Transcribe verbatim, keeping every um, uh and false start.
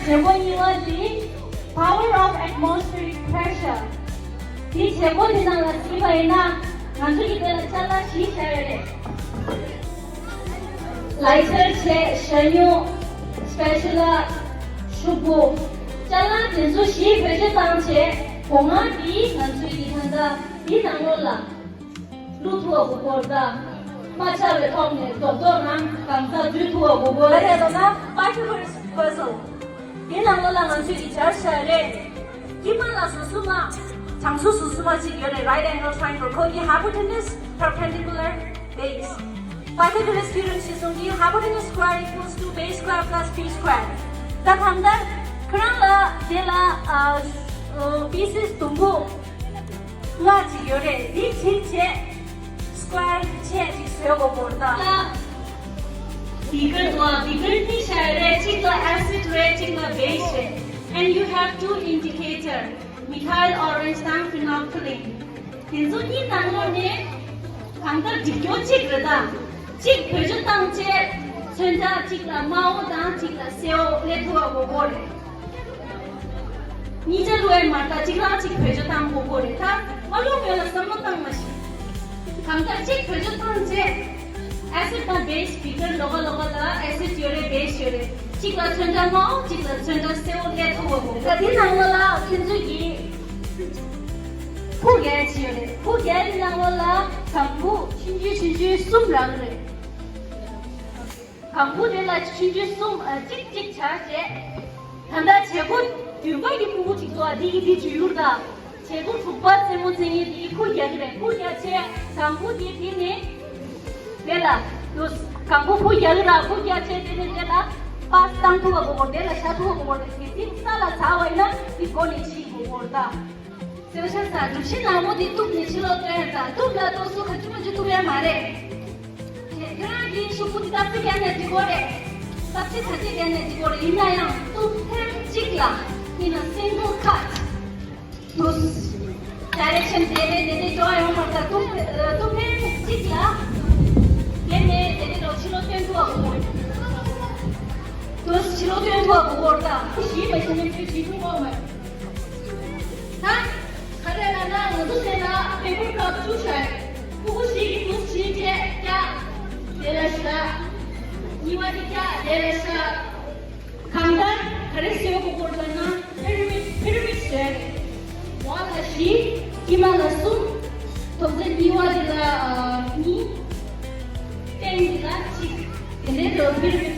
བྱེད་སྒོ་གཉིས་པ་དེ་Power of Atmospheric Pressure། དེའི་བྱེད་སྒོ་དེ་ནང་ལ་གཟིགས་པ་ཡིན་ན་ང་ཚོ་གི་དེ་ལ་ཅ་ལག་བཞི་བཞག་ཡོད་རེད། Lighter བྱས། ཞྭ་སྨྱུག spatula། ཤོག་བུ། ཅ་ལག་དེ་ཚོ་བཞི་བེད་སྤྱོད་བཏང་བྱས་སྒོ་ང་དེ་ང་ཚོའི་དེ་ད་ལྟ་དེ་ནང་ལོགས་ལ། བླུག་ཐུབ་པ་དགོས་སྐོར་དང་། མ་ཆག་པའི་ཐོག་ནས་རྡོག་རྡོག་རང་གང་ཚ་འཛུལ་ཐུབ་པ་དགོས་སྐོར། ད་རེད་ལབ་ན་Pythagoras puzzle། དེ་ནང་ལོགས་ལ་ང་ཚོས་ཀྱི་སྦྱར་བཞག་རེད། དཀྱིལ་མ་ལ་ཟུར་གསུམ་མ། གྲངས་གཟུགས་ཟུར་གསུམ་མ་གཅིག་ཡོད་རེད། Right angle triangle། ཁོ་གཉིས་hypotenuse perpendicular base། Pythagoras theorem གཞིར་བཟུང་གིས་hypotenuse square equals to base square plus p square། ད་གང་ལྟར་ཁོ་རང་ལ་དེ་ལ་ཨ། ཨ། pieces དུམ་བུ། ལྔ་ཅིག་ཡོད་རེད། འདི་བྱིན་བྱས་square བྱས་ཅིག་བཟོས་དགོས་སྐོར་དང་། Beaker དང་beaker གཉིས་བཞག་ཡོད་རེད། གཅིག་ལ་acid རེད། གཅིག་ལ་base རེད། And you have two indicator, methyl orange དང་phenolphthalein། དེ་ཚོ་གཉིས་ནང་ལོགས་ནས་གང་ལྟར་སྒྲིག་སྐྱོར་གཅིག་རེད་ད། གཅིག་བེད་སྤྱོད་བཏང་བྱས་ཚོན་ཁྲ་གཅིག་ལ་དམར་པོ་དང་གཅིག་ལ་སེར་པོ་སླེབས་ཐུབ་པ་དགོས་སྐོར་རེད། གཉིས་ཆ་བླུགས་ཡས་མ་རེད་ད། གཅིག་རང་གཅིག་བེད་སྤྱོད་བཏང་དགོས་སྐོར་རེད་ད། མ་བླུགས་སྔོན་ལ་བསམ་བློ་བཏང་མ་ཤེས། གང་ལྟར་གཅིག་བེད་སྤྱོད་བཏང་བྱས། Acid དང་base beaker ལོགས་ཀ་ལོགས་ཀ་ལ་acid ཡོད་རེད། base ཡོད་རེད། གཅིག་ལ་ཚོན་ཁྲ་དམར་པོ་གཅིག་ལ་ཚོན་ཁྲ་སེར་པོ་སླེབས་ཐུབ་པ་དགོས། ད་དེ་ནང་ལོགས་ལ་ཁྱེད་ཚོས་ཀྱིས་ཕུར་རྒྱག་ཡས་ཅིག་ཡོད་རེད། ཕུར་རྒྱག་ཡས་དེ་ནང་ལོགས་ལ་གང་ཕུར་ཆུང་ཆུང་ཆུང་ཆུང་གསུམ་རག་གི་རེད། གང་ཕུར་དེ་ལ་ཆུང་ཆུང་གསུམ། ཨ། གཅིག་གཅིག་བྱས་བྱས། ད་ལྟ་བྱེད་སྒོ་བདུན་པ་གི་ཕུར་བུ་གཅིག་བཙུགས། ཨ། འདི་གི་འདི་བཅོས་ཡུར་དང་། བྱེད་སྒོ་དྲུག་པ་རྩེ་མོ་རྩེ་ངེས་འདི་ཕུར་རྒྱག་གི་རེད། ཕུར་རྒྱག་བྱས་གང་ཕུར་དེ་དེ་ནས་དེ་ལ་ཡོད། གང་ཕུར་ཕུར་རྒྱག་གི་རེད། ཕུར་རྒྱག་བྱས་དེ་ནས་དེ་ལ་པཱས་བཏང་ཐུབ་པ་དགོས་སྐོར། དེ་ལ་བཞག་ཐུབ་པ་དགོས་སྐོར། དེ་དེ་ས་ལ་ཚ་བ་ཡིན་ན་དེ་སྒོ་ནས་ཕྱིས་དགོས་སྐོར་དང་། སེམས་ཤ་ཚ། གྲུ་བཞི་ནག་མོ་འདི་གཏུབ་ནས་ཕྱི་ལོགས་སྟོན་དང་། གཏུབ་ལ་གཏུབ་སོ་ག་ཅི་མ་ཅི་གཏུབ་ཡ་མ་རེད། ཁྱེད་རང་གིས་ཤོག་བུ་འདི་ལྟ་ཚིག་རྒྱག་ནས་འབྲི་དགོས་རེད། ལྟ་ཚིག་ཚ་ཚིག་རྒྱག་ནས་འབྲི་དགོས་རེད། ཡིན་ན་ཡང་གཏུབ་ཐེངས་གཅིག་ལ་ཡིན་ན་single cut དུ་direction དེ་ནས་དེ་ནས་འགྲོ་ཡོང་བར་ད་གཏུབ་གཏུབ་ཐེངས་གཅིག་ལ་དེ་ནས་དེ་ནས་འགྲོ་ཕྱི་ལོགས་སྟོན་ཐུབ་པ་དགོས། དུ་ཕྱི་ལོགས་སྟོན་ཐུབ་པ་དགོས་སྐོར་དང་། ཤི་མ་ཤི་ནས་ཚུལ་ཇི་ཐུང་གོ་མ། ད་ག་རེ་ལབ་ན་ང་ཚོ་དེ་ལ་paper cup བཅུ་བཞག་ཡོད། ཕྲུ་གུ་ཞིག་གིས་དུ་ཕྱིན་བྱས་བཀྱག་དེ་ལ་བཞག་གཉིས་པ་དེ་བཀྱག་དེ་ལ་བཞག་གང་ལྟར་ག་རེ་བཟོས་དགོས་སྐོར་ལབ་ན་pyramid pyramid བཟོས་རེད། འོག་ལ་བཞི། དཀྱིལ་མ་ལ་གསུམ། ཐོག་ཚད་གཉིས་པ་དེ་ལ་གཉིས། སྟེང་དེ་ལ་གཅིག་དེ་འདྲའི་འགྲོ་pyramid